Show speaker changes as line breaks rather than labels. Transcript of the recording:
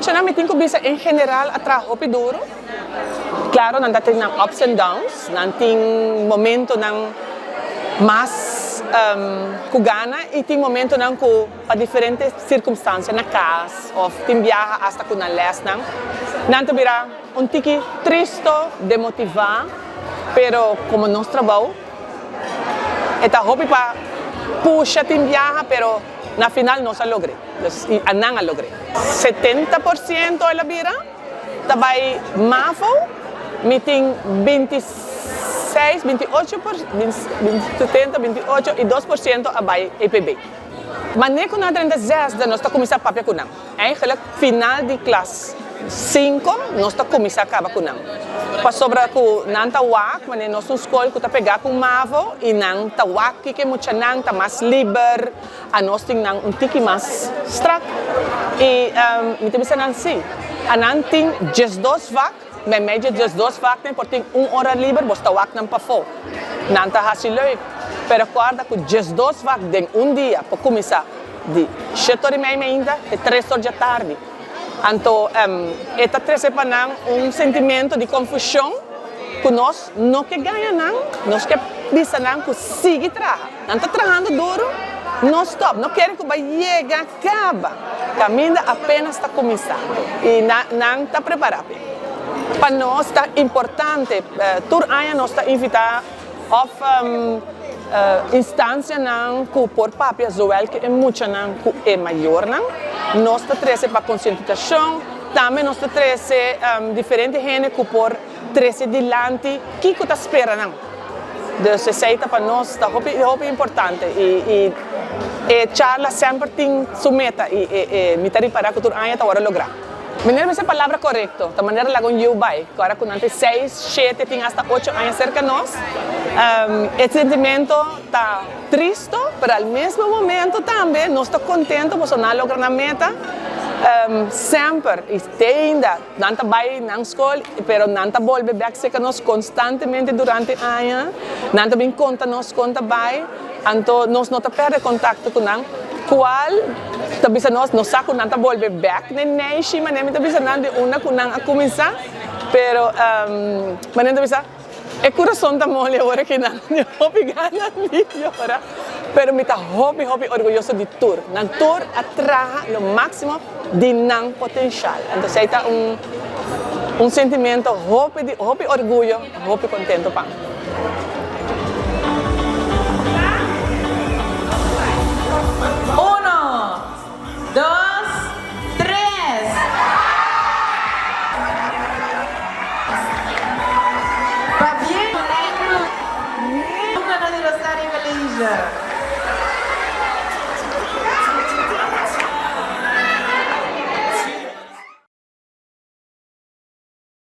muchanan mi tin ku bisa en general a traha hopi duru. Klaro nan ta tin nan ups and downs, nan tin momentonan mas ku gana i tin momentonan ku pa diferente sirkumstansia na kas òf tin biaha asta ku nan lèsnan nan ta bira un tiki tristo, demotivá, pero komo nos trabou e ta hopi pa pusha tin biaha pero na final nos a logr'é, i nan a logr'é. 70% el a bira. Ta bai mavo, mi tin 26, 28 por, 70, 28 i 2% a bai EPB. Manera ku nan a drenta zesde nos ta kuminsá papia ku nan. Eigenlijk final di klas sinku nos ta kuminsá kaba ku nan. Pasobra ku nan ta wak manera nos un skol ku ta pegá ku mavo i nan ta wak kiko e muchanan ta mas liber. Anos tin nan un tiki mas strak i mi ta bisa nan si. Anan tin diesdos vak, meimei dje diesdos vaknan por tin un ora liber, bos ta wak nan pafó. Nan ta hasi leuk. Pero kòrda ku diesdos vak den un dia por kuminsá di shete ora i mei meinta te tres or djatardi. Anto e ta trese pa nan un sentimento di konfushon ku nos no ke gaña nan, nos ke bisa nan ku sigui traha. Nan ta trahando duru, no stop, no kere ku bai yega kaba. Kaminda apenas ta kuminsá i nan ta prepará p'e. Pa nos ta importante, tur aña nos ta invitá òf instansianan ku por papia zowel ku e muchanan ku e mayornan. Nos ta trese pa konsientisashon, tambe nos ta trese diferente hende ku por trese dilanti kiko ta spera nan. Dus esei ta pa nos ta hopi hopi importante i i e charla semper tin su meta i e e mi ta ripará ku tur aña ta wòrdu lográ. Meneer mester palabra korekto, ta manera laga un yiu bai, ku ora ku nan tin seis, shete, tin asta ocho aña serka nos, e sentimento ta tristo, pero al mesmo momento tambe nos ta kontento pasobra nan a logra nan meta. Semper i te ainda nan ta bai nan skol, pero nan ta bolbe bek serka nos konstantemente durante aña, nan ta bin konta nos kon ta bai. Anto nos no ta perde kontakto ku nan, kual ta bisa nos, nos sa ku nan ta bolbe bèk den neishi, manera mi ta bisa nan di unda ku nan a kuminsá, pero manera mi ta bisa e kurason ta moli awor aki nan tin hopi gana di yora, pero mi ta hopi hopi orguyoso di tur, nan tur a traha lo máksimo di nan potenshal, anto esei ta un un sentimento hopi di hopi orguyo, hopi kontento pa mi.
Uno, dos, tres! Pabien Boneiru, Gana di Rosario Malaysia!